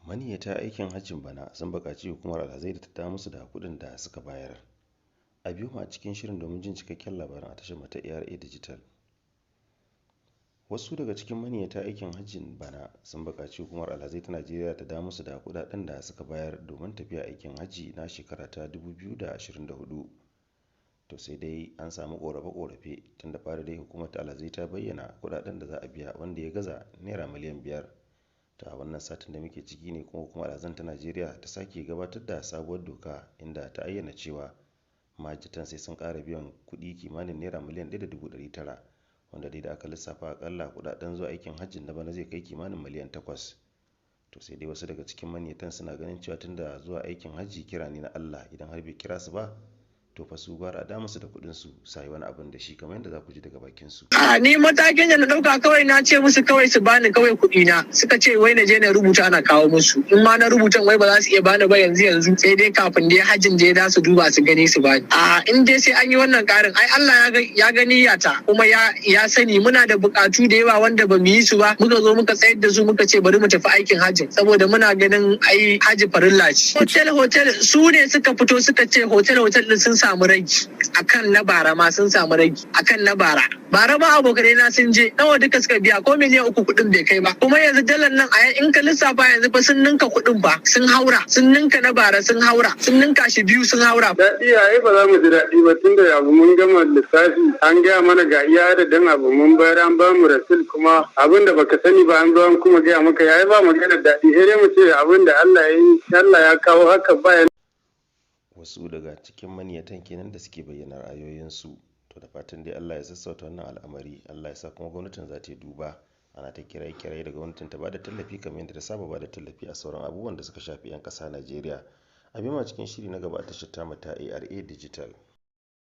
Maniyyata aikin hajjin bana sun buƙaci hukumar alhazai da ta dawo musu da kuɗin da suka bayar. A biyo mu a cikin shirin domin jin cikakken labarin a tashar mu ta ARA Digital. Wasu daga cikin maniyyata aikin hajjin bana sun buƙaci hukumar alhazai ta Najeriya ta dawo musu da kuɗaɗen da suka bayar domin tafiya aikin hajji na shekara ta 2024. To sai dai an samu ƙorafe-ƙorafe. Tun da fari dai hukumar ta alhazai ta bayyana kuɗaɗen da za a biya, wanda ya gaza naira miliyan 5. Ta wannan satin da muke ciki ne kuma hukumar alhazan ta Najeriya ta sake gabatar da sabuwar doka, inda ta ayyana cewa mahajjatan sai sun ƙara biyan kuɗi kimanin naira miliyan 1.900, wanda dai da aka lissafa akalla kuɗaɗen zuwa aikin hajjin na bana zai kai kimanin miliyan 8. To sai dai wasu daga cikin maniyyatan suna ganin cewa tunda zuwa aikin hajji kira ne na Allah, idan har bai kira su ba, to fa su gwara a dawo musu da kuɗin su su yi wani abin da shi, kamar yadda za ku ji daga bakin su. A ni matakin da na ɗauka kawai, na ce musu kawai su bani kawai kuɗi na. Suka ce wai na je na rubuta ana kawo musu. In ma na rubutan, wai ba za su iya bani ba yanzu yanzu, sai dai kafin dai hajjin je za su duba su gani su bani. A in dai sai an yi wannan ƙarin, ai Allah ya ga niyyata kuma ya sani muna da buƙatu da yawa wanda ba mu yi su ba. Muka zo muka tsayar da su, muka ce bari mu tafi aikin hajjin, saboda muna ganin ai hajji farilla ce. Hotel hotel su ne suka fito suka ce hotel hotel din sun samu ragi akan na bara ma, sun samu ragi akan na bara. Bara ma abokanai na sun je, nawa duka suka biya? Ko miliyan 3 kuɗin bai kai ba. Kuma yanzu dalar nan a in ka lissafa yanzu fa sun ninka kuɗin fa, sun haura, sun ninka na bara, sun haura, sun ninka shi biyu, sun haura. Daɗi ai ba za mu ji daɗi ba, tunda abu mun gama lissafi, an gaya mana ga iya adadin abu, mun bayar, an ba mu receipt. Kuma abin da baka sani ba an zo an kuma gaya maka, yayi ba magana daɗi, sai dai mu ce abin da Allah ya yi, Allah ya kawo haka ba. Wasu daga cikin maniyyatan kenan da suke bayyana ra'ayoyinsu. To da fatan dai Allah ya sassauta wannan al'amari, Allah ya sa kuma gwamnatin za ta yi duba. Ana ta kiraye-kiraye da gwamnatin ta bada tallafi kamar yadda ta saba bada tallafi a sauran abubuwan da suka shafi 'yan ƙasa Najeriya. A biyo mu a cikin shiri na gaba a tashar tamu ta ARA Digital.